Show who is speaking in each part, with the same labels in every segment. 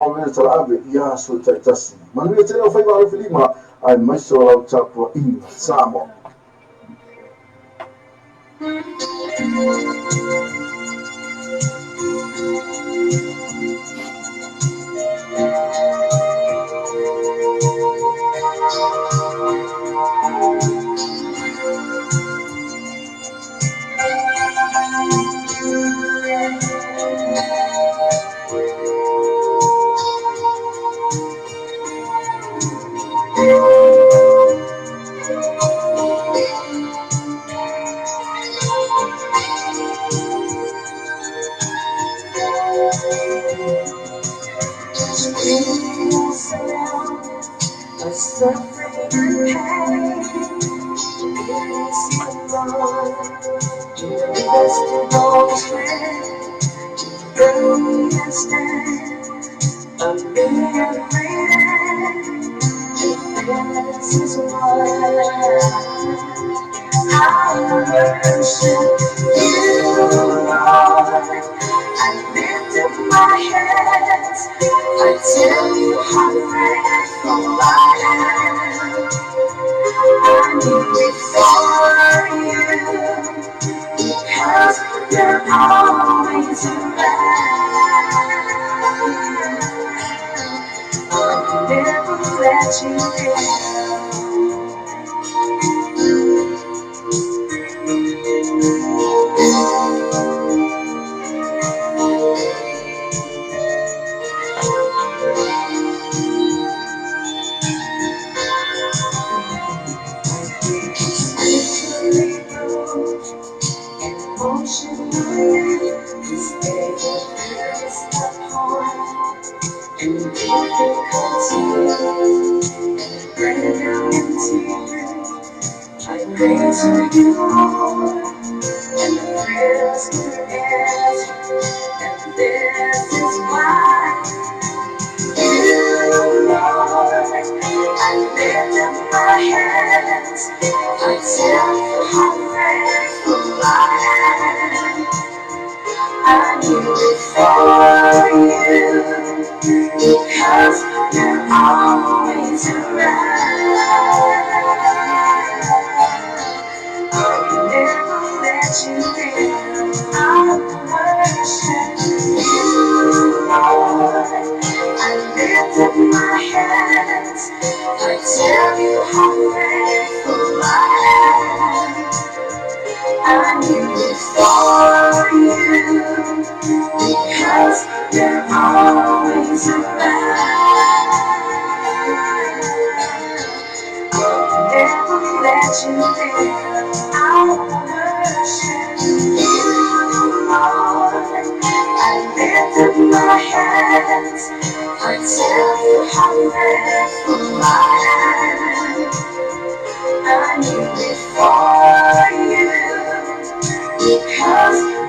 Speaker 1: Mea Talaave i aso taitasi. Manuia tele o faiva alofi lima aemaise o lau tapuaiga Samoa.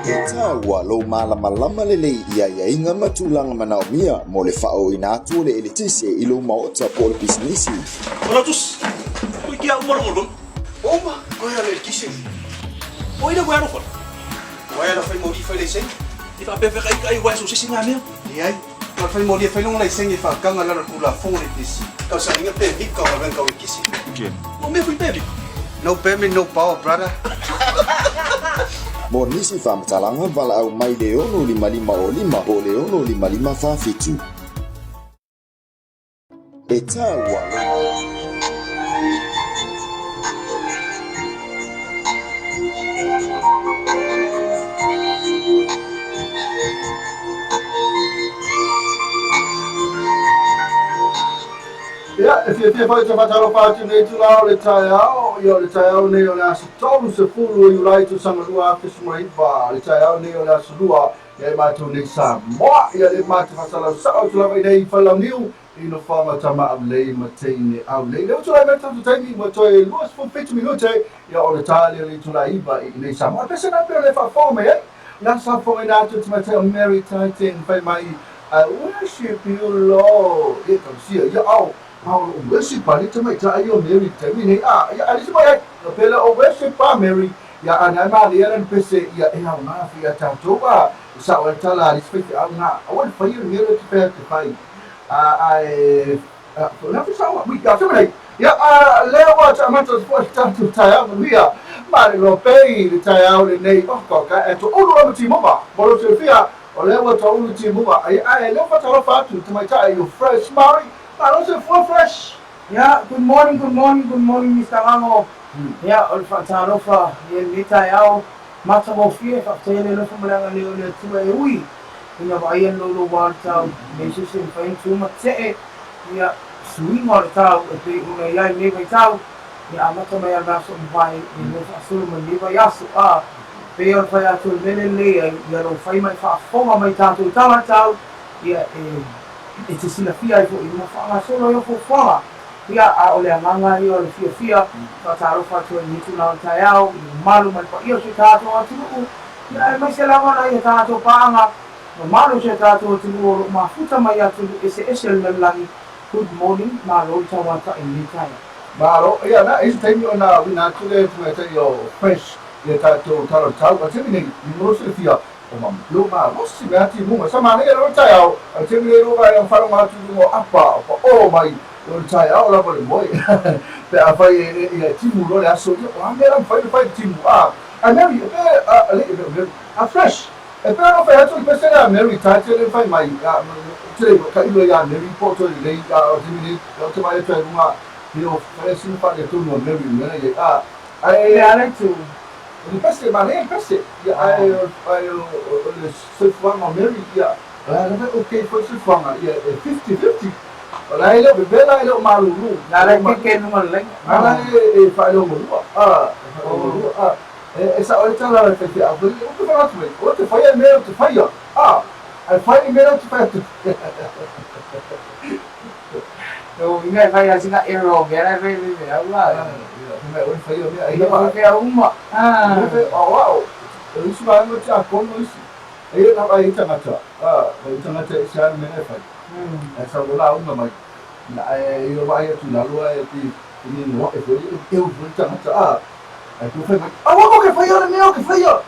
Speaker 2: E taua lou malamalama lelei i aiaiga ma tulaga manaomia mo le faaooina atu o le eletise i lou maota po o le pisinisi.
Speaker 3: Olatus, koe kia uma longo lon.
Speaker 4: Uma, koe ala eletise.
Speaker 3: O ina koe alofa.
Speaker 4: Wai ala fai moli fai leisenge.
Speaker 3: I whaapewheka i kai wai so sisi ngā mea.
Speaker 4: Leai, ma fai moli e fai longa leisenge e whakanga lalo tulafono le pesi. Kau sa inga pe vika o venga o kisi.
Speaker 3: O mea fui pe vika.
Speaker 4: No permit, no power, brother.
Speaker 2: Mo nisi faamatalaga, valaau mai le 6 5 o 5 po o le 6 5 5 4 7. E taua lou.
Speaker 1: Ia, e fiafia foi te faatalofa atu nei itulā o le taeao, ia o le taeao nei o le aso 30 o Iulai tausaga 2019, le taeao nei o le aso Lua, ia e matou nei Samoa, ia le matou faatalau sao atu lava i nei i Falelauniu, i nofoaga tama aulei ma teine aulei. Lea ua tulai mai le tatou taimi ua toe 27 minute, ia o le ta lea o le itulā 9 i nei Samoa. Pese na pea o le faafofoga mai ai, le a safofogaina atu e te matai o Mary Titan fai mai, I worship you, Lord. Ia tausia, ia ao, ma o loo worship a le tamaitai o Mary taimi nei. A, ia alisi mai ai, pele o worship a Mary, ia ana e malia lana pese, ia e au ngā whia tātou a, sa o e tala alisi fai te au ngā, aua le whai o le mea te whea te whai. Ae la fi sa wi ka se nei. Ia lea ua taamata foi tatou taeao manuia ma le loa pei le taeao lenei o ka ka e toulu lava timuga mo lou silafia o lea ua toulu timuga ai ae lea ua faatalofa atu tamaitai o Fresh Maori malo soifua Fresh.
Speaker 5: Ia, good morning, good morning, good morning Mister Gago. Ia, o le faatalofa i lenei taeao matagofie, faafetai e le alofa ma le agalelei o le Atua e ui ina vaaia le louloua o le tau, leai se isi e mafai ona tu ma tetee ia suiga o le tau e pei ona i ai lenei vaitau, ia amata mai lava i le aso mavae e lua faasolo mai lenei vaiaso. A pei ona fai atu o le mea lelei ai, ia lou fai mai faafofoga mai tatou tala le tau, ia e te silafia ai foi ma faagasolo ai au fuafuaga. Ia, a o le agaga ia o le fiafia, faatalofa atu ai i lenei tulaga o le taeao, i le mamalu ma le paia o si o tatou atunuu, ia aemaise lava nai a tatou paaga mamalu o si o tatou atunuu o lo o mafuta mai atunuu eseese o le lalolagi. Good morning, malo le tauatai i lenei taeao.
Speaker 1: Malo, ia na isi taimi ona uina atu lea tamaitai o Fresh i a tatou tala o le tau, a le taimi nei, i mo lou silafia, o ma lo malosi mea timuga sa manaia lava le taeao a le taimi nei lua vaega faalogo atu i luga o apa o paʻō mai o le taeao lava le moe pe afai e ia timu loa le aso ia o a mea la mafai ona fai i le timu a a Mary e pe a le e Mary a Fresh e pe ona fai atu le pese lea a Mary tae tele fai mai a tele ka ilo ia Mary po o toe lelei a o le taimi nei o te vaai atu ai luga i o fai sina faaletonu a Mary i mea ia a
Speaker 5: ae Le ala itu.
Speaker 1: O le pese, manaia le pese, ia ae ae o le soifuaga o Mary, ia o la e lava e okay foi le soifuaga, ia e 50-50. O la e le o vevela e le o malulu.
Speaker 5: Na la e keke i luga o le laina.
Speaker 1: Na la e faailogalua, a, e faailogalua, a. E sao ai le tala a le faifeau foi lele, ou te manatu ai, ou te faia le mea ou te faia, a, ae fai le mea lea ou te fai atu.
Speaker 5: Lona uiga e fai lava sina error o mea la e fai e faifeau la.
Speaker 1: Ia, fai mai oe faia mea ai.
Speaker 5: Ia faifeau uma.
Speaker 1: O au, o isi vaega o tiakono isi. E ia na ai tagata, a, o tagata e ese lava le mea la e fai. Ae sau loa lauga mai, ae ia vaai atu i lalo ae pei e ninoaʻe foi, e eu foi le tagata, a. Ae tou fai mai, aua kou ke faia le mea ou ke faia.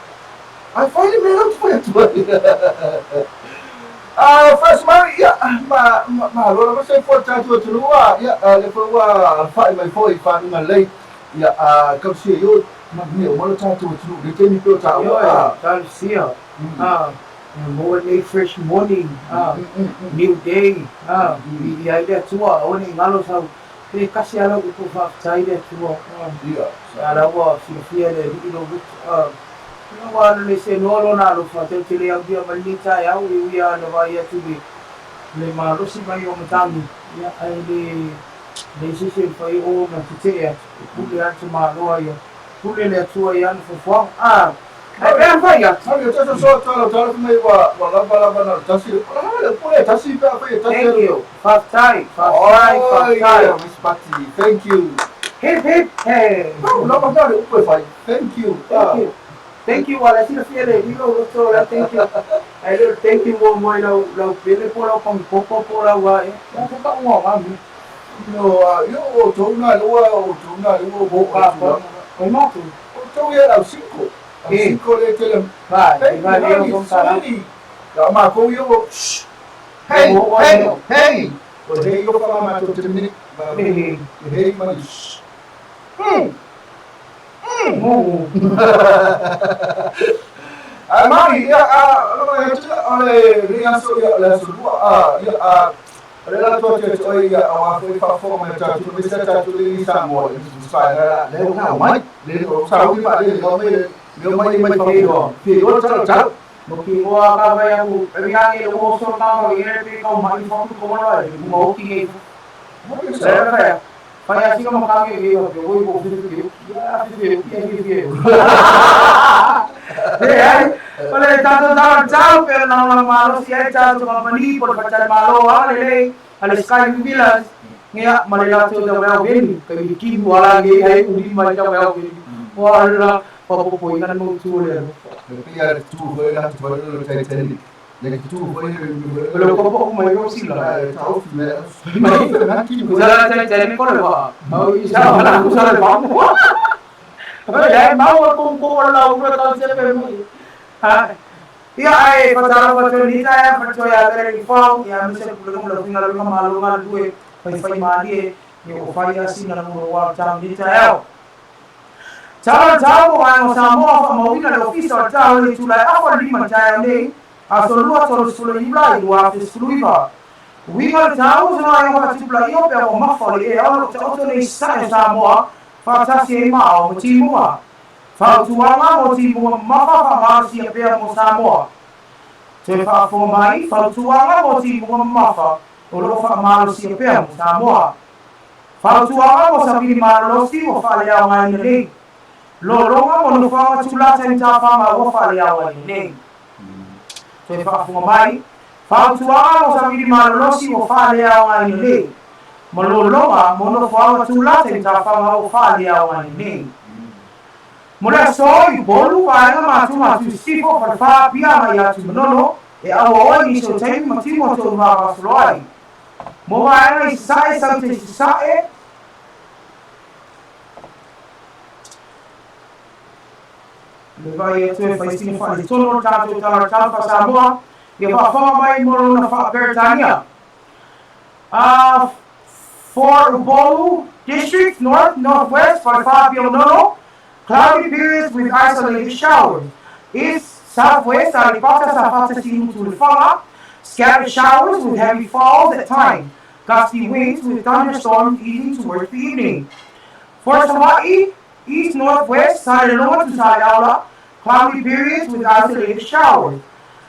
Speaker 1: Ae fai le mea la ou te fai atu ai. A Fresh Mary, ia, ma, ma, malo lava soifua le tatou atunuu, a, ia, lea foi ua alafai mai foi i faguga lelei, ia, a, tausia i o, manuia uma le tatou atunuu i lenei taimi pei o taua,
Speaker 5: Ioe,
Speaker 1: a.
Speaker 5: talosia, a, ia maua lenei fresh morning, a, new day, a, viia ai le Atua, aua ne i galo sau, pe tasi lava lau upu faafetai le Atua, a,
Speaker 1: Ia,
Speaker 5: a la ua silafia e le Alii lou loto, a. Ia ua alu le senoa lona alofa, tou te le aulia mai lenei taeao, e ui lava ina vaai atu i le malosi mai o matagi, ia, ae le leai se isi e mafai ona tetee atu, e pule lava le tamaloa ia, pule le Atua i ana fuafuaga. A, ae pe a fai atu.
Speaker 1: Hale, te soso atu ala tala mai ua ua lava lava na o le tasi. O la le pule e tasi pe a fai e tasi.
Speaker 5: Thank you. Faafetai, faafetai, faafetai.
Speaker 1: Oh, Miss Pati, thank you.
Speaker 5: Hip hip hey.
Speaker 1: Tau lava mea le upu e fai. Thank you.
Speaker 5: Thank you. Thank you wala silafia le alii lou loto la thank you. Ae le o le thank you muamua i lau lau pele po o lau pagipoko po o lau a e. Ia ko ka uga o nga mea.
Speaker 1: No, yo o tou na lua o tou na lua o
Speaker 5: Ka
Speaker 1: o tulaga.
Speaker 5: Oi matou.
Speaker 1: O tou ia lau cinco. Lau cinco le tele.
Speaker 5: Vai,
Speaker 1: Thank you,
Speaker 5: vai le
Speaker 1: honey,
Speaker 5: o tala.
Speaker 1: sweetie. La makou ia o shh. Hey, hey, hey. O hey o fa matou te mini. Hey, ma shh. Ae mari, ia, a, lava e tila, o le lenei aso, ia, o le aso lua, a, ia, a, o le la atu atu ia te oe, ia, aua foi faafofoga mai tatou, aemaise a tatou le i Samoa, i Samoa, lea ua na omai, le o sauni vaalele, le omai, le omai mai fafo, fia iloa le tala o le tau.
Speaker 5: Mo ki ngoa ka vai aku, e mea ake le mo so ka mai e pe kau mai fo ku ko no e mo ki ngi. Le fa ya. Fa ya sino ma ka ke yo yo ko fi fi ya fi fi ya fi fi. E ai, o le tatou tala tau pe na na malo si ai tatou kamani po le faitamalo a le lei a le Sky Villas ngia ma le latou tau eau veni ka mi ki wala ngi ai uli mai tau eau veni wala papopoina mo tu le alofa.
Speaker 1: E pei lava le tutu foi la tu foi le Titanic. Le tutu foi
Speaker 5: le le kopo mai o sila.
Speaker 1: Le taufi me. Mai na ki.
Speaker 5: Usala Titanic ko le wa. Au isa wala usala le ba mo. Ai mau ko ko la u ka se pe mo. Ha. Ia ae faatalofa atu ai lenei taeao faletua ia te Alii ia aemaise le pulega ma le ufiga lona malo galulue faifaimalie ia ua fai lava sina lagona ua alu tau lenei taeao. Tala le tau mo Vaega o Samoa faamauina le Ofisa o le Tau i le itula e afa le lima i le taeao nei, aso 2, 30 Iulai 2019. Uiga le tau o se vaega faatupulaia o peau mamafa o le ea o lo o taoto nei i sasae o Samoa faatasi ai ma ao ma timuga. Fautuaga mo timuga mamafa faamalosia pea mo Samoa. Toe faafofoga mai, Fautuaga mo timuga mamafa o lo o faamalosia pea mo Samoa. Fautuaga mo savili malolosi ua faaleaogaina nei. Lologa mo nofoaga tulata i matafaga ua faaleaogaina nei. Toe faafofoga mai, Fautuaga mo savili malolosi ua faaleaogaina nei. Ma lologa mo nofoaga tulata i matafaga ua faaleaogaina nei. Mo le aso i Upolu, vaega matu matu i sisifo, Falefa, Apia agai ia Atuimanono, e auau ai nisi o taimi ma timu o tou vavasolo ai. Mo vaega i sasae, saute i sasae, le vaai atu e fai sina faaletonu o le tatou Tala o le Tau faa-Samoa, ia faafofoga mai mo lona faa-Peretania. For Upolu District, North, Northwest, Falefa, Apia Manono, cloudy periods with isolated showers. East, Southwest, Aleipata, Safata, Siumu, Lefaga, scattered showers with heavy falls at times. Gusty winds with thunderstorms easing towards the evening. For Hawaii, East Northwest, Saleloa to Saleaula, cloudy periods with isolated showers.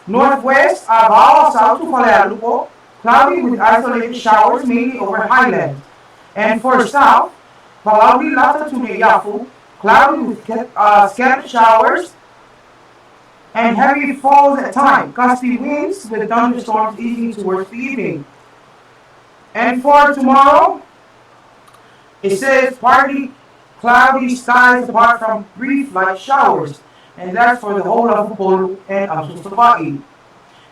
Speaker 5: Northwest, Avao, South to Falealupo, cloudy with isolated showers mainly over highlands. And for South, Palauli Lata to Neiafu, cloudy with scattered showers and heavy falls at times. Gusty winds with thunderstorms easing towards the evening. And for tomorrow, it says partly cloudy skies apart from brief light showers. And that's for the whole of Upolu and up to Savaii.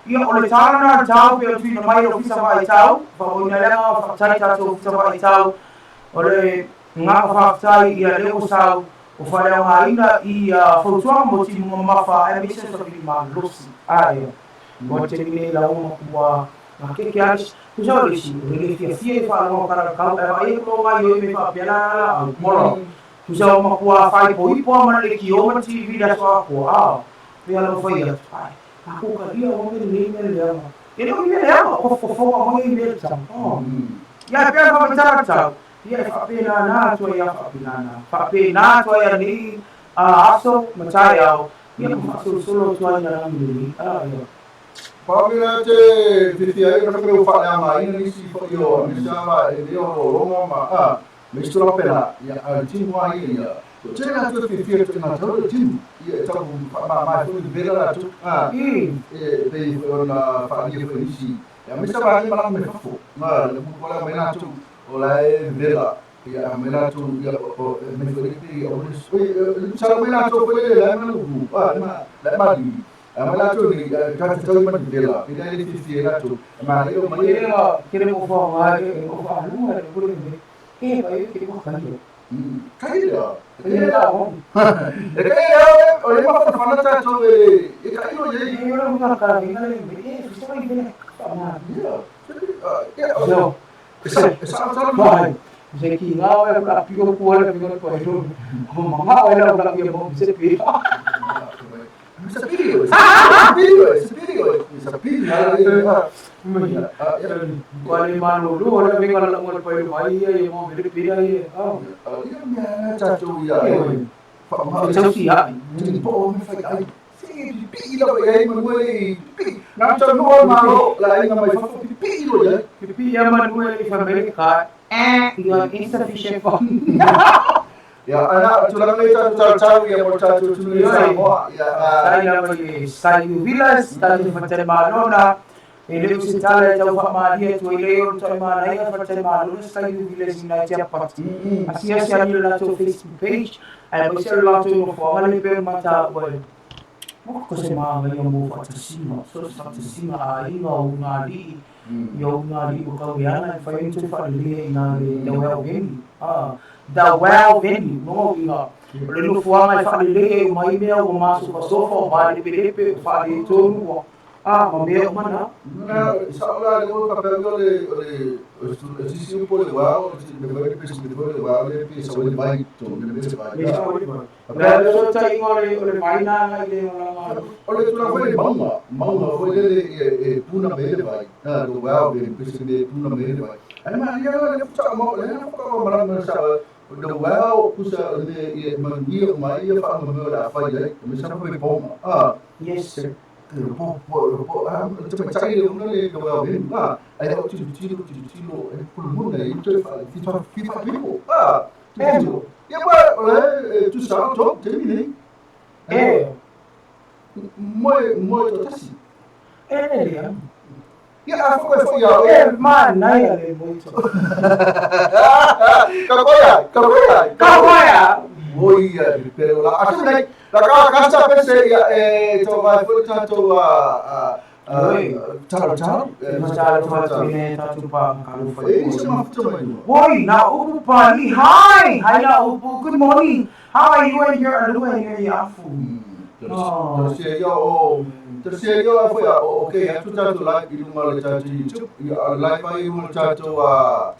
Speaker 5: Ia, o le tala na le tau pe o tuina mai le Ofisa Vaai Tau, whaoina leanga whakatai tātou Ofisa Vaai Tau, o le ngaka whakatai ia leo sau, o whaleaogaina i fautuaga mo timuga mamafa aemaise o savili malosi. Ae, mo te taimi nei lauga makua ngā keke a isi, tusa o le isi, o le le fiafia i whaaloga karakau, e vaai aku lo ngai oi me whaapea la la au, molo. Tusa o makua whai po ipo a mana le ki o ma TV le aso a koa, a, pea lau whai atu, ai, ako ka ia o me le me le ama. E le o me le ama, o fofoga mai me le tau. Oh. Ia pea wha tau, ia e whaapena nā tua ia whaapena nā. Whaapena tua ia nei aso ma tae ao, ia ma whaasolosolo tua ina rangi nei. Ia.
Speaker 1: Pamela te whiwhia ai na me whaaleanga ina nisi fo i o me sama e leo o ronga ma a me sura pela ia a timu ai ia to tena tu whiwhia tu ngā tau timu ia e tau ma ma fu vela la tu a e pe o na whaalia fo nisi ia me sama ai mala me fafo ma le mu kola me na tu o la e vela ia me na tu ia o me fo ni o ni sala me na tu fo le la ma lu a ma la ma di ma tu ni ka te tau ma vela ina le whiwhia la tu ma le o ma
Speaker 5: le kere mo fa ngai e o fa lu le kule me e pa e ke ko kai
Speaker 1: kai la
Speaker 5: e la o
Speaker 1: e kai la o le ma fa fa ta tu e kai o ye
Speaker 5: e ora mo ka ka ina le me e so kai vela fa ma
Speaker 1: ya
Speaker 5: yo
Speaker 1: sa sa
Speaker 5: mai se ki ngā o e kula piko kuala piko ko e ro mo ma o la kula piko mo se pi
Speaker 1: Sapiri, sapiri, sapiri,
Speaker 5: Wale malo lu wala me kala ngol pa mai ia ia mo me pi ia oh
Speaker 1: ia mea tātou ia
Speaker 5: e tau si ai
Speaker 1: ni po me fai ai si pi la ia ma le pi na ta no ma lo la inga mai fa pi lo ia
Speaker 5: pi ia manuel i family ka you are insufficient fund.
Speaker 1: Ya, ana tulaga nei tātou tau ia mo tātou tunu i Samoa. Ya,
Speaker 5: sai lava i sai Villas, tātou whatare malona, e leo se tala e tau whaamalia tu e leo tau manaia whatare malona sai Villas i nai tia pati. Asia sia ni latou Facebook page, ai mo se latou no whaangale pe mata ua. Mo ko se maanga ia mo whatasima, so whatasima a inga o ngā lii, ia o ngā lii o kau e ana e whai tu whaalelea i ngā le tau heo geni. The Well Venue. Lona uiga, o le nofoaga e faalelei ai uma ai mea ua masofasofa, o malepelepe, o faaletonu, ua a ma mea uma na.
Speaker 1: Na sa o la le o ka pe o le o le o sisi po le wa o le le pe le le wa le pe sa o le vai to le le vai.
Speaker 5: Le sa o le vai. Le le so tai o le o le vai na ngai le o la.
Speaker 1: O le tula foi le maunga, maunga foi le e puna me le vai. Na do wa le pe se le puna me le vai. Ai ma ia le futa mo le na futa mo mala sa the well kusa le e mangia mai ia fa mo la fa ia me sa foi poma. Ah
Speaker 5: yes.
Speaker 1: Po po po ah te mai le una le do wa ben ah ai o ti ti ti ti lo e pul mun le te fa ti fa fi fa pipo ah ti ya ba le tu sa to te mi ne
Speaker 5: e
Speaker 1: moi moi to tasi
Speaker 5: e le ya
Speaker 1: ya a fo fo ya
Speaker 5: e ma na ya le moi to
Speaker 1: ka koya ka koya
Speaker 5: ka koya
Speaker 1: moi pero la asu nei la ka ka sa pese ya e to vai fo ta to a talo talo
Speaker 5: talo talo ne ta tu pa ka lu fa
Speaker 1: e se ma futa mai
Speaker 5: Oi na upu pa ni hi hi na upu, good morning, how are you and your alua and your yafu?
Speaker 1: Oh se yo o se yo fo ya okay ya tu ta to like ilunga le ta YouTube ya like mai mo ta to a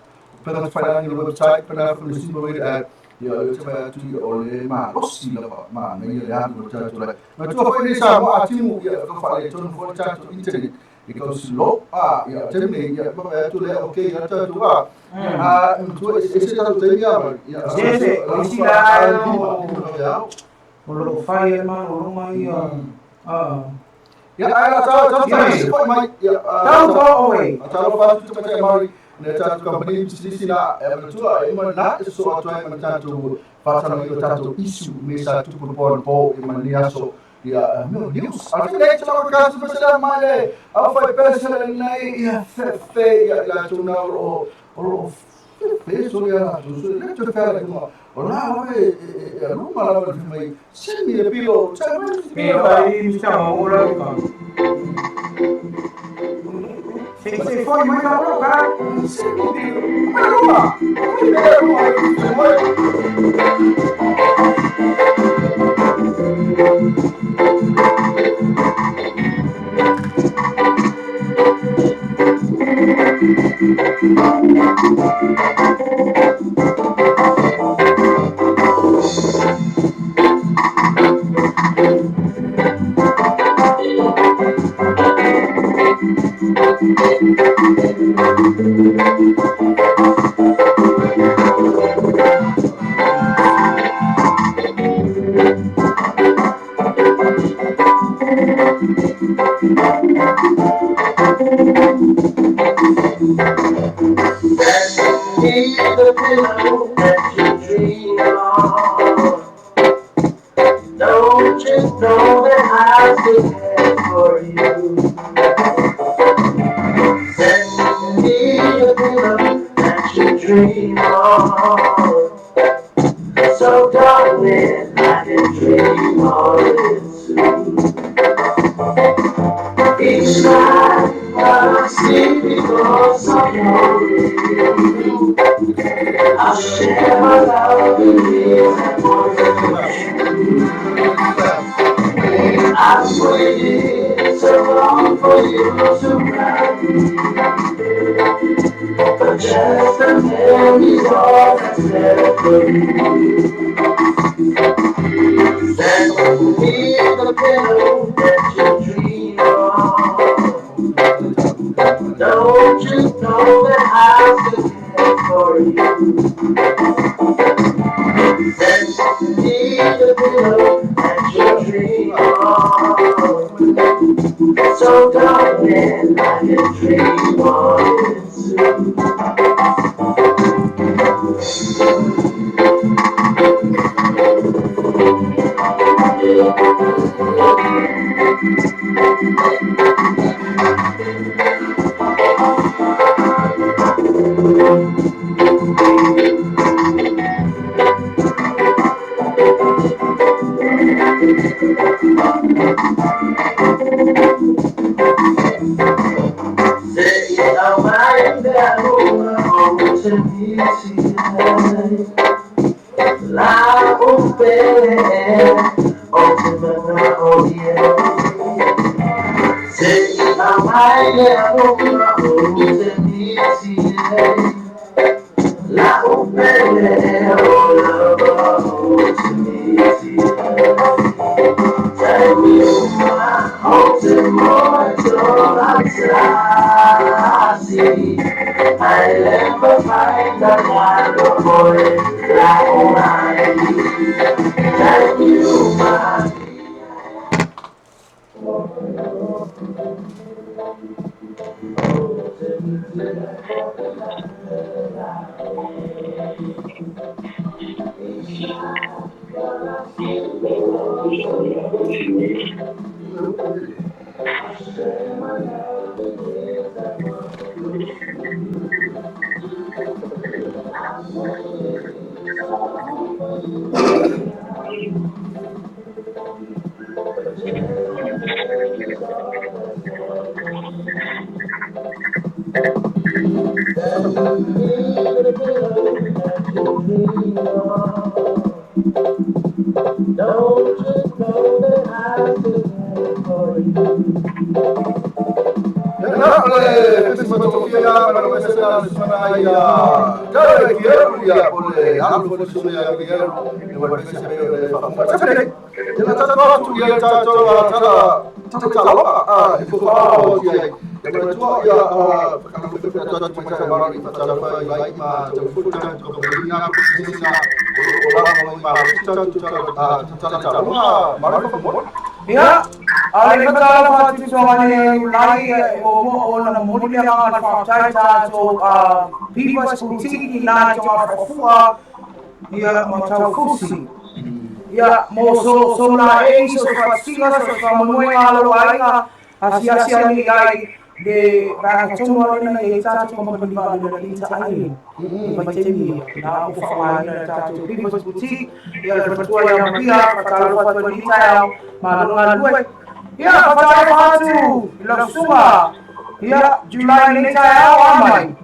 Speaker 1: pena fa na website pena fa le simbo le ya le te mai tu o le ma lo si la ma ne ya ya tu ta tu le ma tu fo ni sa mo a ti mu ya ka fa le tu fo ta tu internet because lo a ya te me ya ma tu le okay ya ta tu a a tu e se ta tu te ya ya
Speaker 5: se se si la o lo fa ya ma o lo mai a
Speaker 1: ya ala ta ta ta mai ya
Speaker 5: ta to o e
Speaker 1: ta lo fa tu te mai ne ta tu company sisi na e ma tu e ma na so atu ai ma ta tu fa ta no ta tu isu me sa tu po po e ma ni aso ya meu Deus a te le ta ka su se ma le a fa pe se na ya fe fe ya la tu na o o fe so ya tu so le tu fe la tu o la e e lu ma la mai se mi le pilo ta
Speaker 5: me ai mi sa o la ka Se se foi mai na boca.
Speaker 1: Se mi pilo ma
Speaker 6: Don't you know that I still care for you? Send me the pillow that you dream of. So darling, I can dream of it too. Each night I sleep because I'm lonely. I'll share my love with you and want you. I've waited so long for you to marry me, but just the memories all that's left for me. Send me the pillow that you dream of. Don't you know that I still care for you? Send me the pillow that you dream of. So darling, I can dream of it too. La upele o te mana o ia Se i a mai le alofa o te nisi e La upele o lava o te nisi e Take me uma o te moe tola tasi Ai lemba mai na lalo moe la o mai Take me uma. Don't you know that I'm looking for you?
Speaker 1: Ia, o le fesimatofia ma le pesena susuga ia Derek Ieru, ia po le alu foi le susuga ia Ieru, ia ma le pese pe o le faafuga tele. Ia na tatou atu ia le tatou tala tala talofa e fuafua atu ai. Ia manatua ia fakalofefe atu atu mai taimalo i faatalofa i vai ma taufulu tatou kamupani pisinisi o lo o lagolago malosi tatou tala talofa malo faamolemole.
Speaker 5: Ia, a le fatalofa atu fesoasoani Iulai e o mo o na momoli le agaga o le faafetai tatou People's Boutique i na i Togafuafua ia ma Taufusi. Ia, mo so so la e so faatasiga so faamoemoega a lou aiga asiasi ane i ai le vaega tonu lava lena i ai tatou kamupani vaalele i Ita Island i vaitaimi ia na o faaaogaina le tatou People's Boutique. Ia, le faletua ia Mapia, faatalofa atu ai i lenei taeao, malo galue. Ia, faatalofa atu i lau susuga ia July i lenei taeao, a mai.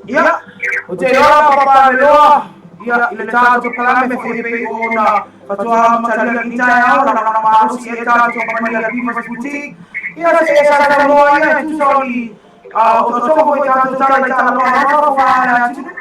Speaker 5: Ia, o te iloa Papa Aveloa, ia, i le tatou kalame foi e pei ona faatoa amatalia i lenei taeao, lagolago malosi ai tatou kamupani a le People's Boutique. Ia, se e sa talanoa ia e tusa o ni otootoga foi tatou tala i talanoa ma fafo a le atunuu.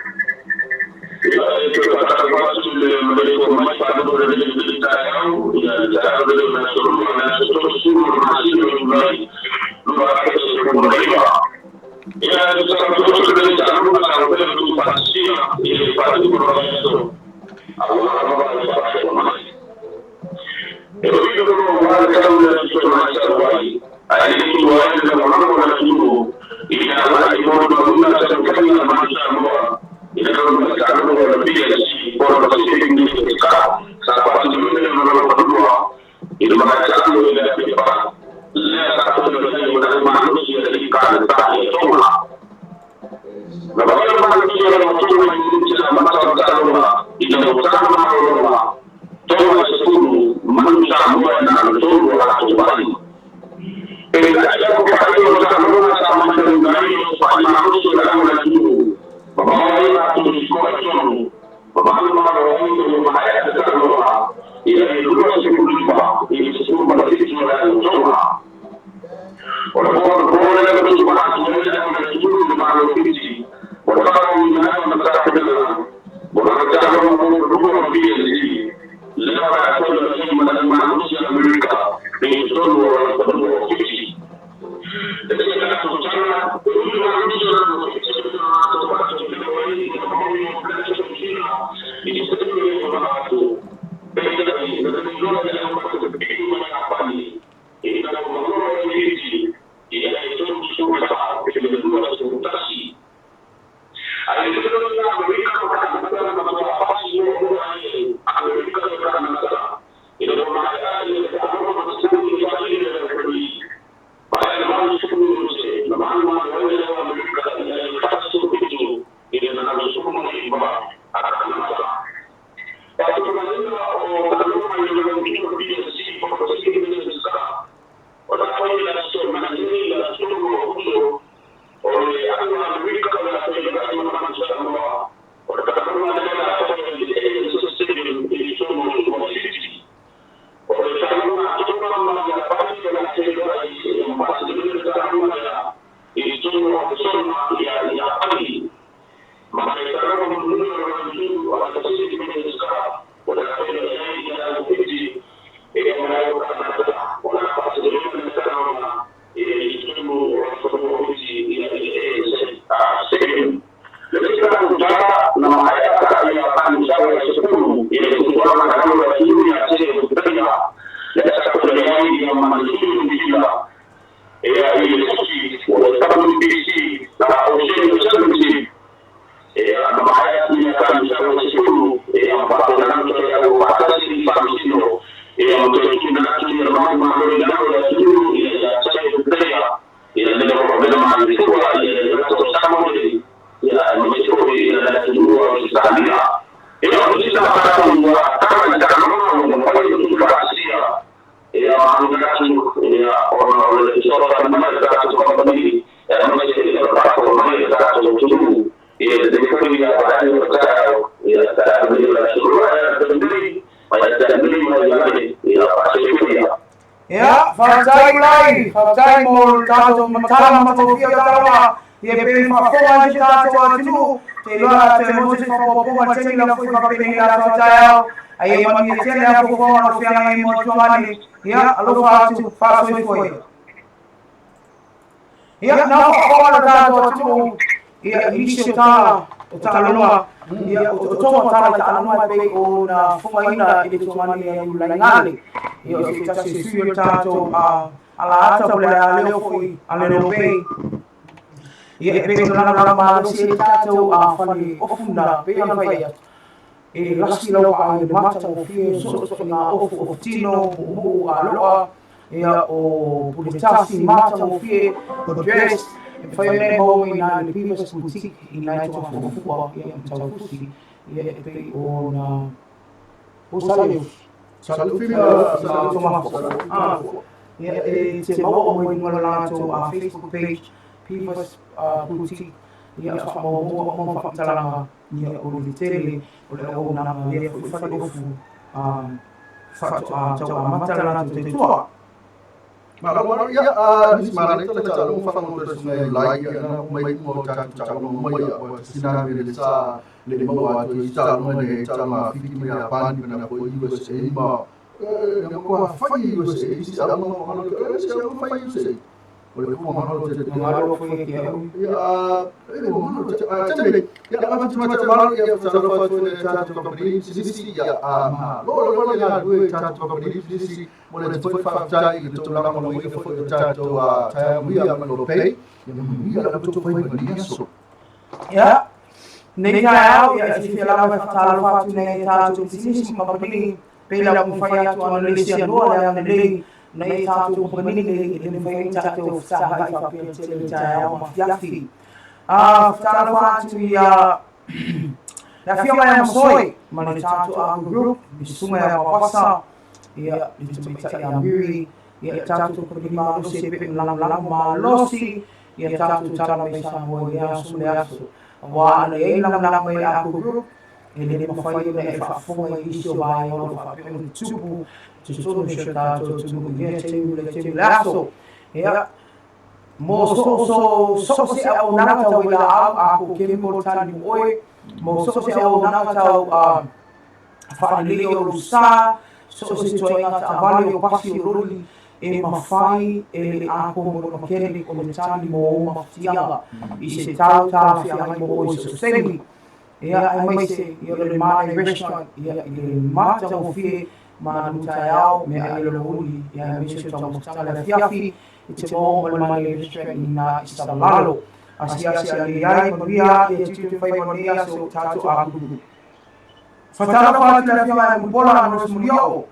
Speaker 7: Niu Sila ia i le tusi o le WBC na Oceania Championship ia na maea atu ia tausaga 10 ia ma faapena ona toe aufaatasi ni faamasino ia ma toe tuuina atu ia malu malo i lalo o le atunuu ia ia Simon Player ia le Rovena Maliefua ia le Lato Samueli ia aemaise foi ia le atunuu o Ausetalia. Ia o nisi a tatou tala i taaloga ua mafai ona tuufaatasia ia manatu ia ona o le fesoasoani mai a le tatou kamupani aemaise o le faafofoga mai a le tatou atunuu ia lenei foi vaega o le taeao ia taeao nei o le aso lua e ala taimi nei mai ia te au nei mai ale ia faasoifua ia.
Speaker 5: Ia, faafetai Mulai, faafetai mo le tatou matala matagofie o tala ia pei faafofoga ai si tatou atunuu, te iloa la toe maua se faaopoopoga i le taimi la foi faapenei la atu taeao, a ia manuia tele a fofoga o feagai mo atuagani, ia, alofa atu, faasoifua ia. Ia, na faafofoga le tatou atunuu, ia, i nisi o tala o taaloga, ia, o totoga o tala i taaloga e pei ona fofogaina i le tuagani ia Ulaingale, ia, o se tasi o sui o le tatou ala ata po o le a leo foi a le Lopei. Ia, e pei ona lagolago malosi ai le tatou fale ofuna, pei ona fai atu, e lasi lau paa i le matagofie soosooiga ofu ofu tino, muumuu aloa, ia o puletasi matagofie, o dress, e mafai ona e maua mai i le Beavers Boutique i nai Toafuafua, ia ma Taufusi, ia e pei ona o Saleufi.
Speaker 1: Saleufi ma
Speaker 5: Toafuafua. Ia e te maua o mai luga o le latou Facebook page, Beavers Boutique, ia faamaumauga uma faamatalaga ia o le tele o le auaunaga lea foi faleofu faatoa tau amata le latou tautua.
Speaker 1: Malo ia a nisi malai tala tala mo whango te sunga i lai ia na mai mo ta ta lo mo ia o sina me le sa le mo a to i ta lo ne ta ma fiti me a pani na po USA ma na ko fai USA si a mo mo lo si a mo fai USA o le kuma malo te te
Speaker 5: malo foi ke au
Speaker 1: ia e mo malo te a te me ia a te ma te malo ia ta lo fa tu le ta tu company si si ia a ma lo lo le la du ta tu company si si mo le te fa ta i le tulaga mo ia foi ta tu a ta ia ma lo pei ia mo ia la tu fai ma ni so
Speaker 5: ia nei taeao ia e fiafia lava e faatalofa atu nei i tatou pisinisi ma kamupani pei la ua mafai atu ana le sianoa le agalelei nei i tatou kamupani nei e le mafai ai tatou fesagai faapea tele i taeao ma afiafi. A faatalofa atu ia le afioga ia Masoe ma le tatou Ahu Group, le susuga ia Mapasa, ia le tamaitai ia Miri, ia tatou kamupani malosi e pei ona lagolago malosi ia tatou tala mai Samoa i lea aso ma le aso. Aua ana i ai lagolago mai le Ahu Group, e le mafai ona e faafofoga i nisi o vaega o lo o faapea ona tutupu i totonu o si o tatou atunuu i lea taimi le taimi le aso. Ia, mo so so so se auaunaga tau vailaau a ko chemical tani mo oe, mo so se auaunaga tau faalelei o lou sa, so se tuaiga taavale o pasi o loli, e mafai e le ako mo mechanic o le tani mo ou mafatiaga i se tau talafeagai mo oe so se taimi. Ia, aemaise ia o le Mānai Restaurant, ia, i le matagofie manu taeao, meaai o le aoauli, ia, aemaise o taumafataga le afiafi i te maoa ma le Mānai Restaurant i nā i Salalo. Asiasi alii ai, manuia ia tiute faiva o lenei aso, tatou akulu. Faatalofa atu i le Afioga ia Mulipola Amos Mulioo,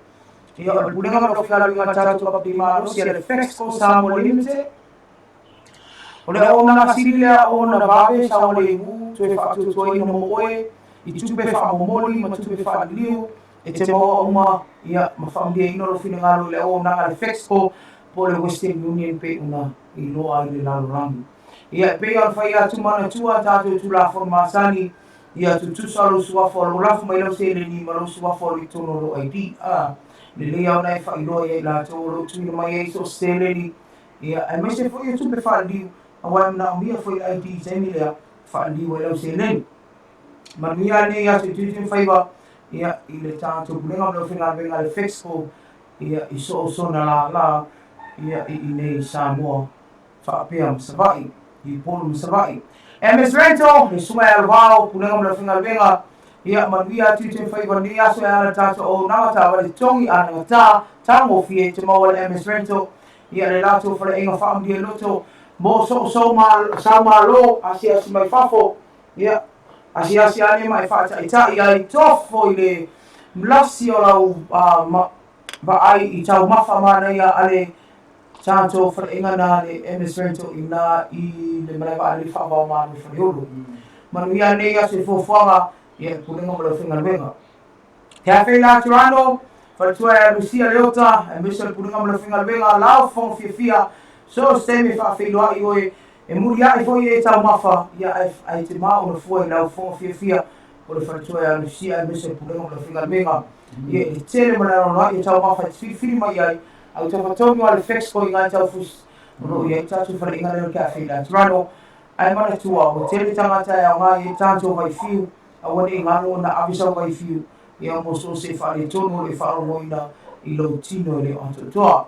Speaker 5: ia o le Pulega ma le Fegaluiga a tatou Kamupani Malosi a le Fexco Samoa Limited. O le auaunaga sili lea ona vave saogalemu toe faatuatuaina mo oe i tupe faamomoli ma tupe faaliliu e te maua uma ia ma faamalieina lou finagalo i le auaunaga a le Fexco po o le Western Union pei ona iloa ai le lalolagi. Ia e pei ona fai atu manatua tatou Tulafono masani ia tutusa lou suafa o lou lafo mai lau seleni ma lou suafa o lou i totonu o lou ID. A lelei lava ona e faailoa ia i latou o lo o tuuina mai ai so o se seleni Ia, aemaise foi o tupe faaliliu, aua e manaomia foi le ID i taimi lea, faaliliu ai lau seleni. Manuia lenei aso i Tuitui Faiva, ia, i le tatou pulega ma le aufaigaluega a le Fexco, ia, i so o sona lālā, ia, i inei i Samoa, faapea ma Savaii, i Upolu ma Savaii. MS Rental, le susuga ia Alovao, pulega ma le aufaigaluega, ia, manuia Tuitui Faiva lenei aso e ala i le tatou auaunaga taavale totogi, anagata, taugofie, te maua le MS Rental. Ia le latou faleaiga faamalie loto mo soosoo ma saumalo asiasi mai fafo. Ia asiasi ane ma e faataitai ai tofo i le lasi o lau vaai i taumafa manaia a le tatou faleaiga na le MS Rental i ina i le malae vaalele faava-o-Malo i Faleolo. Manuia nei aso i fuafuaga ia le Pulega ma le Aufaigaluega. Cafe Laterano, faletua ia Lucia Leota, aemaise o le Pulega ma le Aufaigaluega, lau fofoga fiafia, so o se taimi e faafeiloai oe, e muliai foi e taumafa, ia ae te ma ona fua i lau fofoga fiafia, o le faletua ia Lucia aemaise o le Pulega ma le Aufaigaluega. Ia i le tele ma le anoanoai o taumafa e te filifili mai ai, a ua tafatonu lava le Fexco i Ngāi Taufusi, o lo o i ai le tatou faleaiga lea o le Cafe Laterano. Ae manatua, ua tele tagata e aoga i ai tatou vaifiu, Aua ne i galo ona ave sau vaifiu ia mo so o se faaletonu o lo o faalogoina i lou tino e le o atoatoa.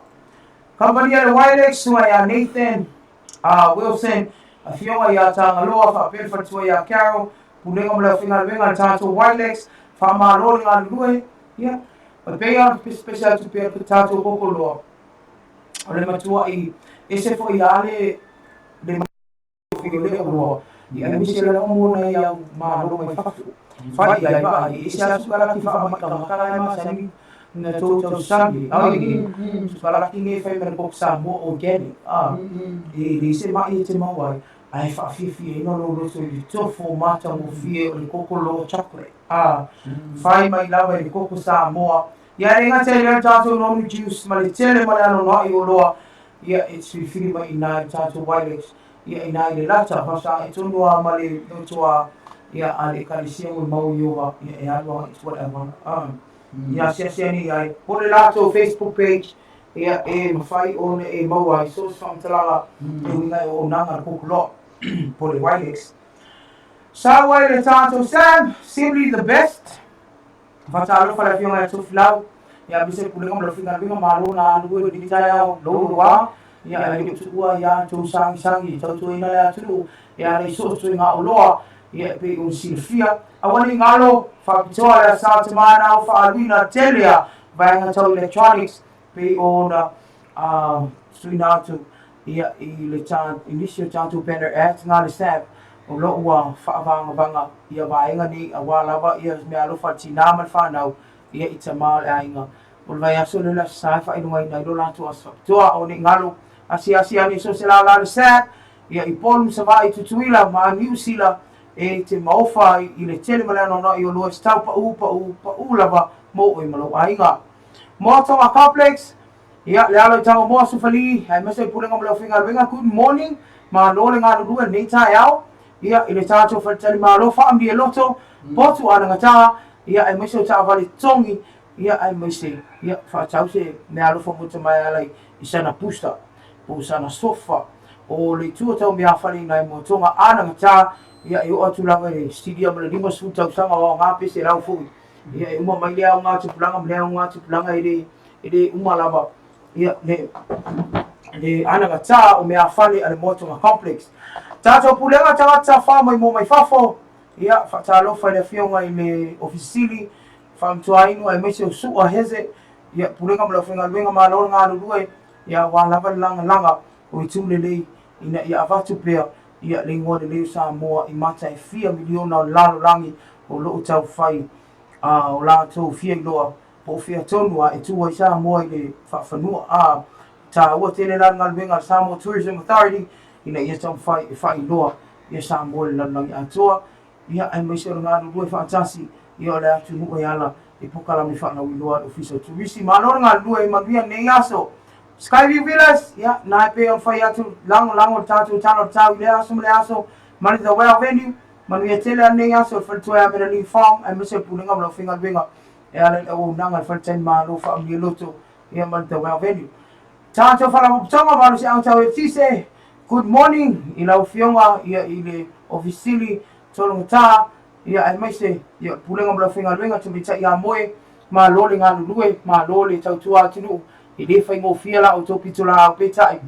Speaker 5: Kamupani a le Wilex, susuga ia Nathan Wilson, afioga ia Tagaloa, faapea le faletua ia Carol, Pulega ma le aufaigaluega a le tatou Wilex, faamalo le galulue, ia, e pei lava ona pesepese atu pea le tatou koko loa, o le matuai ese foi lava le Leoloa, aemaise lava mo nai au malo mai fafo. Fai i ai vaai, e ese lava sikalaki faamaitaga la e masani na tou tausami. Ai ni, sikalaki nei fai mai le koko Samoa organic. Ah, e le se mai e te mau ai, ae faafiafia lou loto i le tofo matagofie o le koko loa chocolate. Ah, fai mai lava i le koko Samoa. Ia e le gata i lea le tatou nonu juice ma le tele ma le anoanoai o oloa ia e filifili mai i ina i le tatou Wilex ia ina i le lata faafesagai tonu lava ma le lotoa ia a le ekalesia ua mau i Ova ia e alu agai i tua le auala a ia asiasi ane i ai po o le latou Facebook page ia e mafai ona e maua ai so o se faamatalaga e uiga i auaunaga a le Koko Loa po o le Wilex. Sau ai le tatou Sam, simply the best. Faatalofa le afioga ia Tofilau, ia aemaise le pulega ma le aufaigaluega malo na alu ai lenei taeao louloua, ia ae le o tuua ia outou sagisagi e tautuaina le atunuu e ala i so o se ituaiga oloa, ia e pei ona silafia. Aua ne i galo, faapitoa le asa o te manao faaaluina tele a vaega tau electronics pei ona tuuina atu ia i le i nisi o tatou banner ads na le SAB o lo o ua faavagavaga ia vaega nei aua lava ia meaalofa a le tinā ma le fanau ia i tama o le aiga. O le vaiaso lea o le Aso Sa e faailogaina ai lo latou aso faapitoa. Aua ne i galo, asiasi ane i so o se lālā o le SAB ia i Upolu, Savaii, Tutuila ma Niu Sila e te maofa ai i le tele ma le anoanoai o oloa e tatau paʻū paʻū paʻū lava mo oe ma lou aiga. Moatoga Complex, Ia, le alo i Tagamoa, Sufali, aemaise le Pulega ma le Aufaigaluega, good morning, malo le galulue lenei taeao, ia, i le tatou faletalimalo, faamalie loto, potu anagata, ia, aemaise o taavale totogi, ia, aemaise, ia, faatau se meaalofa mo tama e ala i sana booster, po o sana sofa, o le itu o tau meafale i nai moatoga anagata, ia, e oo atu lava i le silia ma le 50 tausaga o aoga pe 100 foi, ia, e uma mai lea aoga tupulaga ma lea aoga tupulaga e le E le uma lava ia le le anagatā o meafale a le Moatoga Complex. Tatou pulega tagata tafao mai mua mai fafo, ia faatalofa i le afioga i le Ofisa Sili, Faamatuainu aemaise o Sua Heze, ia pulega ma le aufaigaluega malo le galulue, ia aua lava le lagalaga o itu lelei ina ia avatu pea ia le igoa lelei o Samoa i mata e fia miliona o le lalolagi o lo o taufai a o latou fia iloa Po o fea tonu a e tū ai Samoa i le faafanua, ā, tāua tele la le galuega a le Samoa Tourism Authority ina ia taumafai e faailoa ia Samoa i le lalolagi atoa, ia, aemaise o le galulue faatasi ia o le atunuu e ala i polokalame faalauiloa a le Ofisa o Turisi. Malo le galulue e manuia lenei aso. Skyview Villas, ia, na e pei ona fai atu, lagolago le tatou tala o le tau i lea aso ma lea aso, ma le The Well Venue, manuia tele a lenei aso i le faletua ia Melanie Fong, aemaise o le Pulega ma le aufaigaluega. E ala i le auaunaga a le faletalimalo faamalie loto ia ma le The Well Venue. Tatou Faalapotopotoga Malosiaga Tau Eletise, good morning i lau Afioga ia i le Ofisa Sili Tologata ia aemaise ia o le Pulega ma le Aufaigaluega Tamaitai ia Moe, malo le galulue, malo le tautua atunuu, e le faigofie la outou pitolaau peitai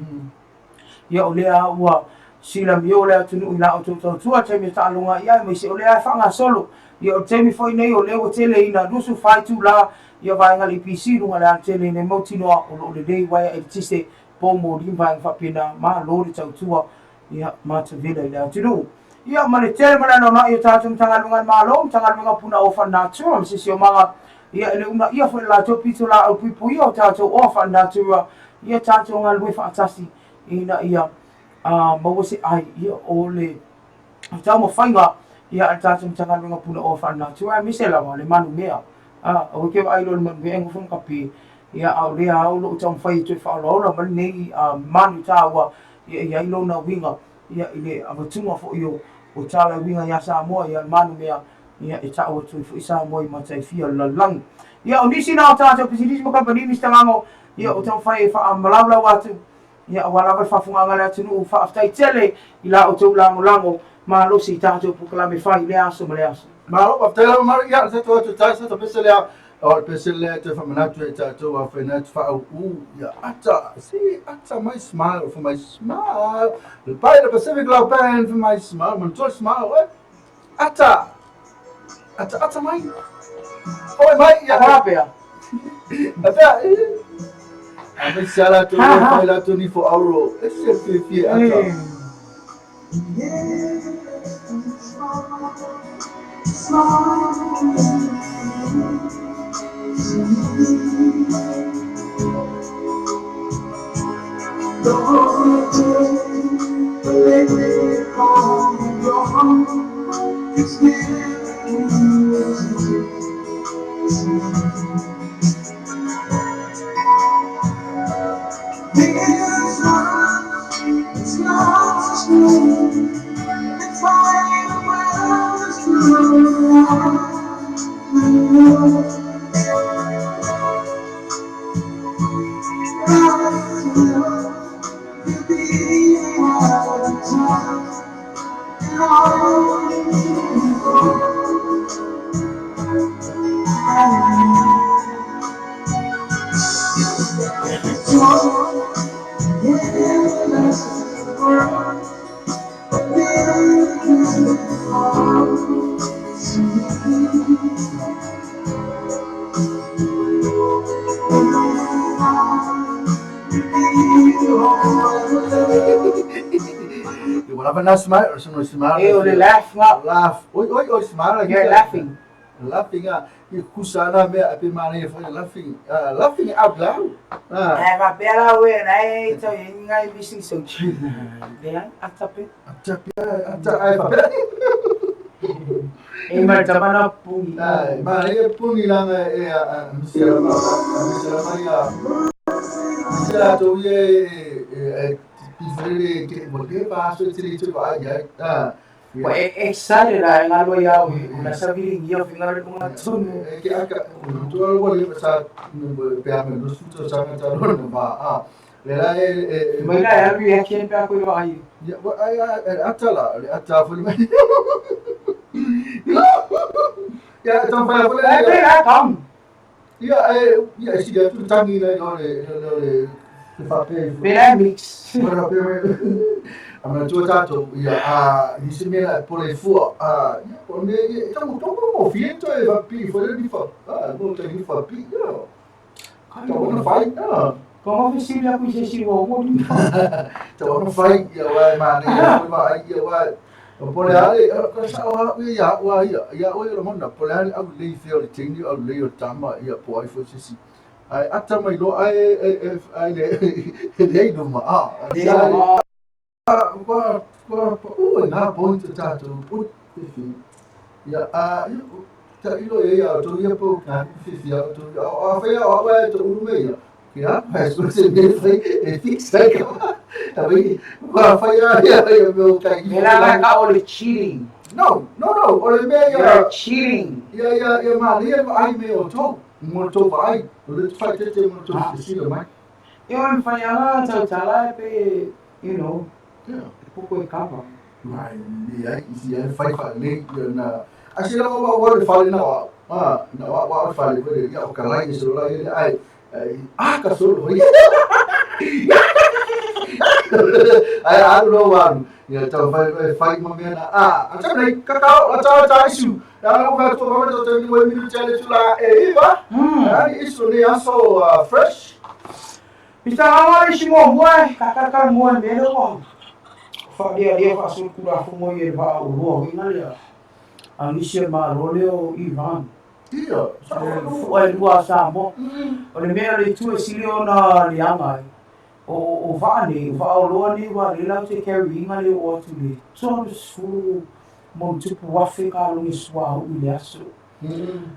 Speaker 5: Ia o lea ua silamio le atunuu i la outou tautua taimi e taaloga i ai aemaise o lea e faagasolo. Ia o le taimi foi nei o lea ua tele ina 24 itula ia vaega a le EPC i luga o le alatele i nei mautinoa o lo o lelei uaea eletise poumoli ma vaega faapena, malo le tautua ia matavela i le atunuu. Ia ma le tele ma le anoanoai o tatou Matagaluega a le Malo, Matagaluega o Punaoa Faalenatura ma Siosiomaga, ia e le uunaia foi le latou pitolaau puipuia o tatou oa faalenatura, ia tatou galulue faatasi ina ia maua se ai ia o le taumafaiga ia a le tatou Matagaluega o Punaoa Faalenatura aemaise lava le manumea. Aua e te vaai loa i le manumea e nofo ma kape, ia a o lea lava o lo o taumafai e toe faaolaola mai lenei manu taua ia e i ai lona uiga ia i le avatuga foi o tala e uiga ia Samoa ia le manumea ia e tau atu ai foi Samoa i mata e fia o le lalolagi. Ia o nisi na o tatou pisinisi ma kamupani Mister Gago ia o taumafai e faamalaulau atu ia aua lava le faafofogaaga a le atunuu. Faafetai tele i la outou lagolago malosi i tatou polokalame fai i lea aso ma lea aso.
Speaker 1: Malo, faafetai lava Mari. Ia, se atu atu tai, se atu pese lea. O le pese lea toe faamanatu e tatou a whainatu whaau ia ata. See, ata my smile for my smile. Le pai le Pacific Love Band for my smile. Manatua smile, eh? Ata! Ata, ata mai! Oi mai! Ia,
Speaker 5: Hoa pea.
Speaker 1: A pea! A mai se ala tu, mai la tu ni fo auro. E se fi fi ata. Ua lava na smile, o sino smile.
Speaker 5: E o le laugh nga.
Speaker 1: Laugh. Oi, oi, oi, smile.
Speaker 5: You're laughing.
Speaker 1: Laughing ah. I kusa na mea a pe mana ia foi laughing. Laughing out loud. Ah.
Speaker 5: Ai faapea la oe na e tau i ngai missing so Leai, ata pe.
Speaker 1: Ata pe, ata ai faapea.
Speaker 5: E ma tama na pungi.
Speaker 1: Ai, ma ia pungi langa e a misi la ma, misi la mai a. Misi la to ia e e ke mo ke pa so tiri tu pa ai ah.
Speaker 5: Ua e excited a e ngalo ia au e una savili ia finga le kunga tunu.
Speaker 1: E ke aka tu alo wa le sa pe a me no su to sa ta ro no ba a. Le la e e
Speaker 5: Mai la e reaction pe a koe wa ai.
Speaker 1: Ya wa ai ai ata la le ata fo mai. Ya ta fa fo le.
Speaker 5: E pe la kam.
Speaker 1: Ia e ia si ia tu tangi le no le no le te fa pe.
Speaker 5: Pe la mix.
Speaker 1: Pe a mana tua tātou, ia, a, ni se mea pole fua, a, ia, o me, ia, tango tongo mo fie to e fa pi, fo le ni fa, a, mo te ni fa pi, ia. Ta ona fai, a.
Speaker 5: Ko mo fi la ku se si wo mo ni.
Speaker 1: Ta ona fai, ia, wa, ma, ne, ia, wa, ia, wa, o pole ale, ka sa o ia, ia, wa, ia, ia, o ia, mona, pole ale, au lei fea o le teini, au lei o tama, ia, po ai fo se si. Ai, ata mai lo, ai, ai, ai, le, le, no ma, a, ai, Kua, kua, ua ngā point o tātou, ui, whiwhi. Ia, a, ia, ta ilo e ia, tō ia pō, ngā whiwhi a, tō ia, a whai a, a wai, tō uru me ia. Ki a, whai, so se me whai, e fix ai ka wā. A wai, kua whai a, ia, ia, me o kai.
Speaker 5: Me la la ka o le cheating.
Speaker 1: No, no, no, o le mea ia.
Speaker 5: You're cheating.
Speaker 1: Ia, ia, ia, mā, ia, ai me o tō, mo tō whai, o le whai te te mo tō te sila mai.
Speaker 5: Ia, o le whai a, tau tala e pe, you know,
Speaker 1: Yeah.
Speaker 5: poko e kapa.
Speaker 1: Mai, ia, ia, whai wha le, ia na. A se la wa wa le whale na wa, a, na wa wa whale wa ia o ka lai so la ia ai, ai, a ka so lo ia. Ai a lo wa, ia tau whai whai whai ma mea na, a, a tau nei, ka kau, a tau tau isu. A lo ka to wa to te ni wa mi te le tula e iwa. Ai isu ni aso fresh.
Speaker 5: Mr. Nganga le isi muamua e takatalanoa i le mea lea ua faalealea faasolitulafono ai e le vaa oloa foi na lea a nisi o le Malo lea o Iran.
Speaker 1: Ia,
Speaker 5: Fua e lua a Samoa. O le mea o le itu e sili ona leaga ai, o vaa nei, o vaa oloa nei ua lea latou te carry ina le oo atu i le 30+ afe kalone suauu i le aso.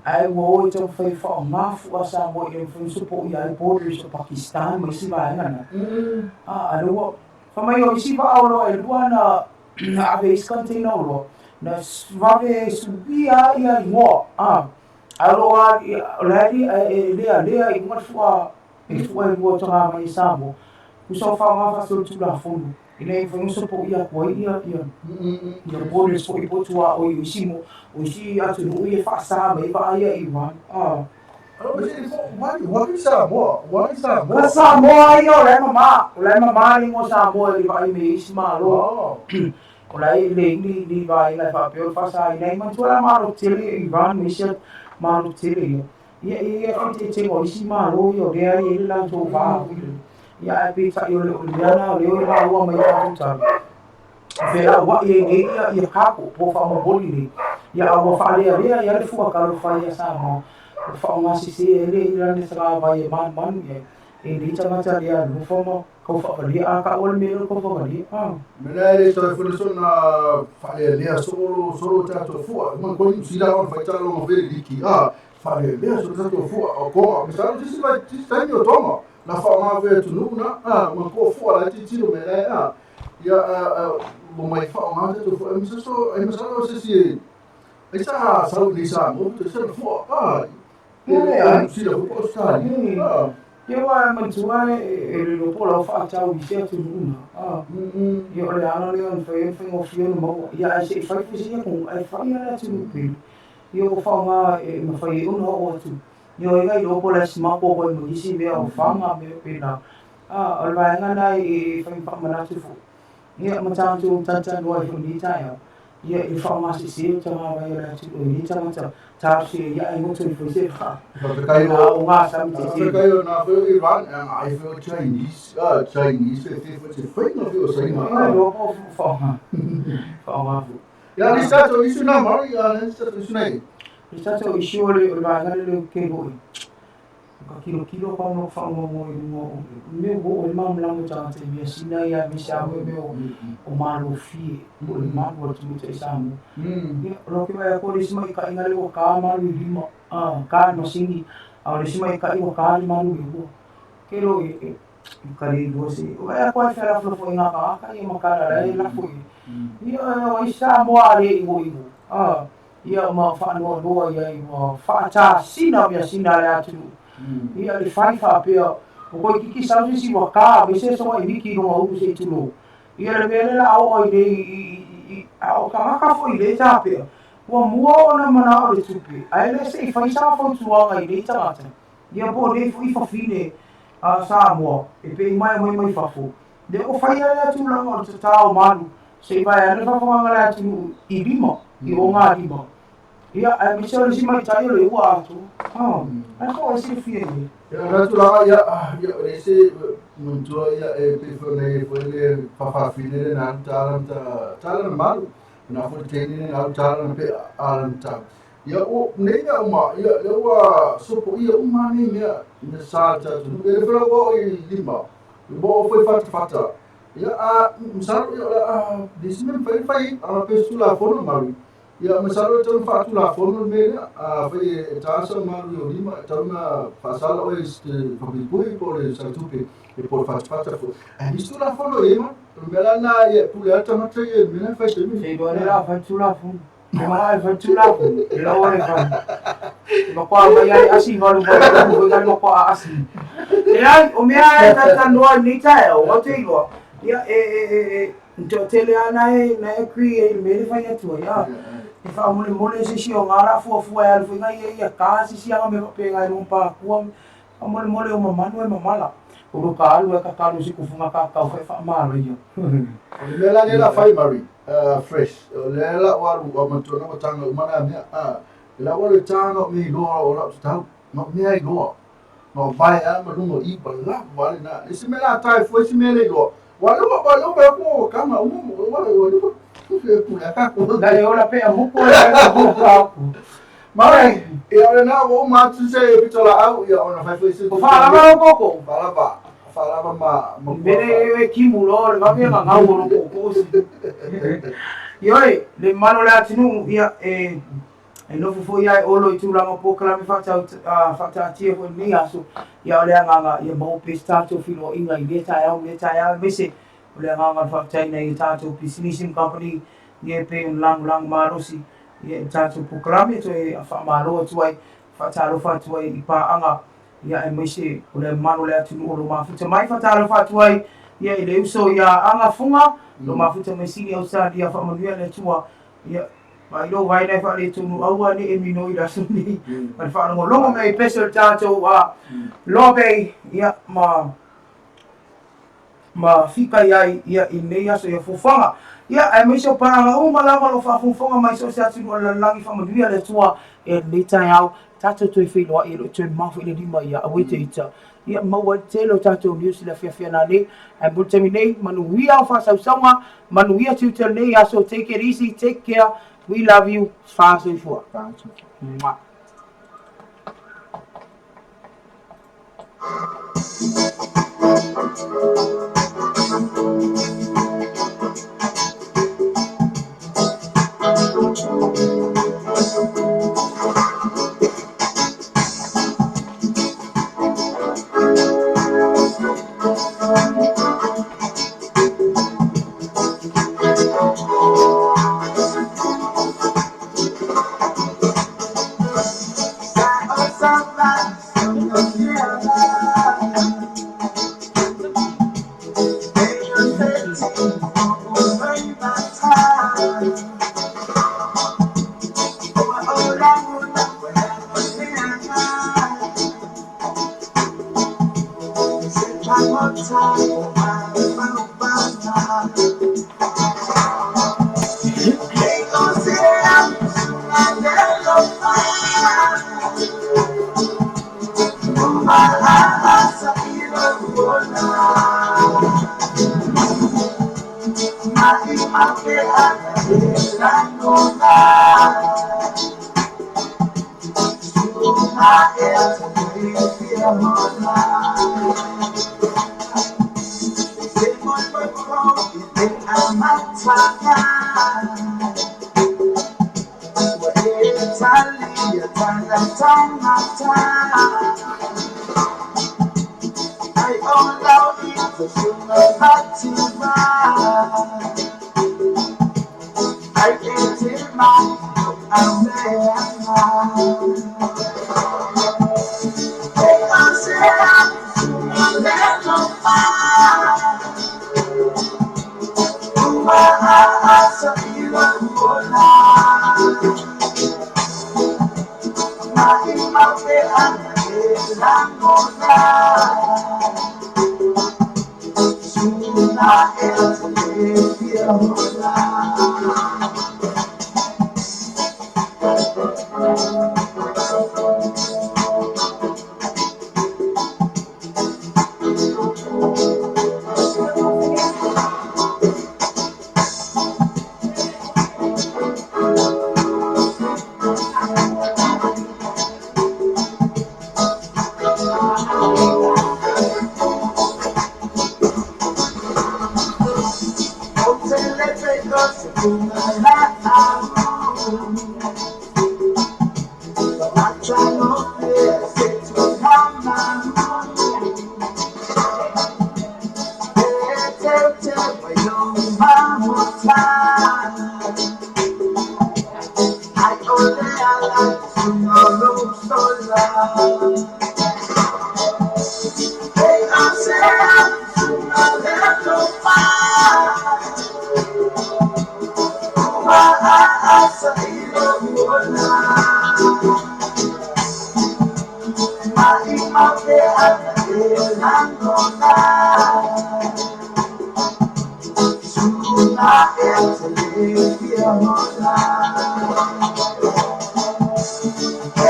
Speaker 5: Ae ua o e taumafai e faaaoga fua a Samoa ina ia mafai ona sopoia ai borders o Pakistan ma isi vaega na. A lea ua fai mai o isi vaa oloa e lua na ave ai isi container oloa, na vave suia ai ia igoa. A o lo o la e lealea i luga le fua e fua e lua o taga mai i Samoa. Tusa o faaaoga faasolitulafono ina ia mafai ona sopoia atu ai ia borders foi po o tuaoi o isi o isi atunuu ia e faasa mai ai vaa ia i Iran.
Speaker 1: Why Samoa? Why Samoa?
Speaker 5: O Samoa ia o la e mama, o la e mama le igoa Samoa i le vaai mai e isi Malo. O la e leai ni vaega e faapea o le faasaina ai. Manatua la Malo tele ia Iran ma isi Malo tele ia. Ia e i ai faaeteetega o isi Malo ia o lea e i ai le latou va foi lele. Ia ae peitai o le mea lena o lea e maua mai i tatou tala, felauai ai nei ia kako po o faamomoli nei. Ia a ua faalealea ai lava le fua talofa ia Samoa, ua faaaogasese ai le lana tagavai e manumanu i ai e nei tagata le alofa ma tau faavalia. A taua le mea lea o le tau faavalia.
Speaker 1: Mea e le toe funa sona faalealea solo solo tatou fua. Ma ko ni sila on fai talo ma fele liki. Ah, faalealea solo tatou fua o tonga. Misalo tisi vai tisi taimi o tonga. Na wha ngā wea tunu na, ah, ma ko fua la titiro me lai, ah. Ia, mo mai wha ngā tatou fua. E misa so, e misalo se si e sa sau ni sa mo te sa fua. Ah. E sila fua Australia. Ah.
Speaker 5: Ia ua e manatua e le iloa po o lau faatau i se atunuu na. Ia o le ala lea ona fai ai le faigofie ona maua. Ia ae se i fai foi se ia atunuu, ae fai lava le atunuu pele. Ia ua faaaoga e mafai ai ona oo atu. Ia o ai iloa po o le smuggle foi ma nisi mea o faga mea faapena. O le vaega lena e fai faamanatu foi. Ia ma tatou talatalanoa ai foi i lenei taeao. Ia i le faaaogasese o tagavai o le atunuu e nei tagata talosia ia ai goto ifo i se vaa.
Speaker 1: Faafetai
Speaker 5: o o ngā sami te tele.
Speaker 1: Faafetai o nā foi o Iran, e anga ai foi o Chinese, Chinese fe fe foi te whainga foi o Saina.
Speaker 5: Ia loa po whaonga. Whaonga fu.
Speaker 1: Ia, ni sa tau isu nā Mari, ni sa tau isu nei.
Speaker 5: Ni sa tau isu o le vaega le leo ke hoi. Ka kilokilo ka ono whaonga i runga o mea ua oo ai le malamalama o tagata i mea sina ia aemaise lava mea o malofie po o le malu o le atunuu tai Samoa. Ia, o lau ke vaai atu o le isi maitaʻiga lea ua ka malu i lima, ka le masini, a o le isi maitaʻi ua ka le malu i lua. Ke lo e ka le iloa se vaai atu lava i felafolafoaiga a tagata ia ma tala la e lafo i ai. Ia, o ai Samoa a le igoigo, ia ma faanoanoa i ai ua faatasina measina a le atunuu. Ia le fai faapea, ua toeitiiti sau se isi ua ka mai se soga i miki i lona ulu se i tulou. Ia le mea lea la a oo ai nei i a o tagata foi le tapea, ua mua ona manao le tupe, ae le se i fai sa fautuaga i nei tagata. Ia po o nei foi fafine a Samoa e pei mai mai mai fafo. Lea ua fai a lea tulaga o le tatao malu se i vae ane le faafofogaaga a le atunuu i lima, i o ngā lima. Ia, aemaise o le isi maitai o le ua atoa. Ae ko ai silafia i ai.
Speaker 1: Ia, na tulaga, ia, ia, o le isi manatua, ia, e pei foi ona i ai foi le faafafine le na alu tala na tala na malu. Na foi le teine le na alu tala na pe ala na tau. Ia, o nei mea uma, ia, lea ua sopoia uma nei mea na sa le tatou. E le fela ua o i lima. Ua o foi fatafata. Ia, a, masalo, ia, o le a, le isi mea mafai ona fai, ala pe se Tulafono malu. Ia, masalo e tatau ona faatulafono le mea lea. Afai e ta sau malu i ou lima, e tatau ona faasala oe i se faapuipui po o le salatupe po o le fatafata foi. Ae nisi Tulafono e i ai ma. O le mea la lena, ia, e pule lava le tagata ia i le mea lena e fai i le taimi.
Speaker 5: Se iloa lea o le a fai le Tulafono. E mana e fai Tulafono, e laua le fai. E matua mai ai asi valu valu foi ngai matua asi. Leai, o mea e talatalanoa i lenei taeao, ou te iloa, ia e e e e toatele lava na e na e agree ai i le mea lea e fai atu ai, a. E faamolemole se isi o ngā la fuafua e alu foi ngai ia ia ka se isi aga mea faapena i luga pākua. Faamolemole o mamanu e mamala. O lo ka alu ai ka kalo se kufunga ka kau foi faamalo ia.
Speaker 1: O le mea la lea la fai Murray, fresh, o lea la ua alu ua manatua na ua taga uma na mea, le la ua alu e taga o mea iloa o lau tatau, na o mea iloa. Ma vai a ma lunga i pa la wa le na. Isi me la tai fu isi me le lo. Wa lo wa lo ba ko ka ma umu wa wa lo. Ku se ku la ka ku.
Speaker 5: Na le ola pe a muku e ka ku ka.
Speaker 1: Ma ia le na wo ma tu se pito la au ia ona fai fu isi.
Speaker 5: O whaalava o koko.
Speaker 1: Whaalava. Whaalava ma ma.
Speaker 5: Mele e kimu lo le vave nga ngau o lo koko si. Ioi, le malo le atinu ia e e nofo foi ai olo i tūlanga pōkalame whaataatia foi nei aso ia o le anganga ia mau pes tātou whiloa inga i le taeao le taeao mese o le anganga whaataina i tātou business company ia pe un langu langu malosi ia i tātou pōkalame to e whaamalo atu ai whaatalofa atu ai i pāanga ia e mese o le malo le atinu o lo mafuta mai whaatalofa atu ai ia i le uso ia anga funga lo mafuta mai sini au sa ia whaamanuia le atua ia mai lo vai nei whaale tunu aua ni e mino i raso ni. Ma le whaalongo longo mei peso le tātou a lobe ia ma ma fika ia ia i nei aso ia fufanga. Ia ai mai so panga o malama lo whaafunfonga mai so se atunu ala langi whamanuia le atua e nei taeao tātou toe whailoa i lo toe mafu i le lima ia awe te ita. Ia maua te lo tātou news le whiawhia nā nei. Ai mo te nei manuia o whasausaunga, manuia tūtau nei aso take it easy, take care. We love you. Whāsoifua. Mwah.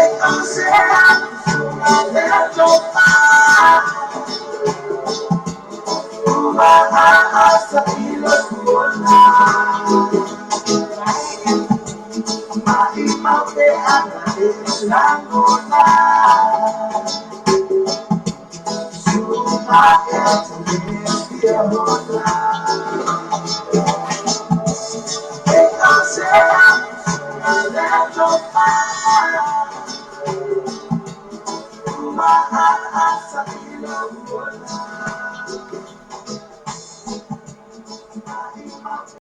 Speaker 6: Hey, Umaasa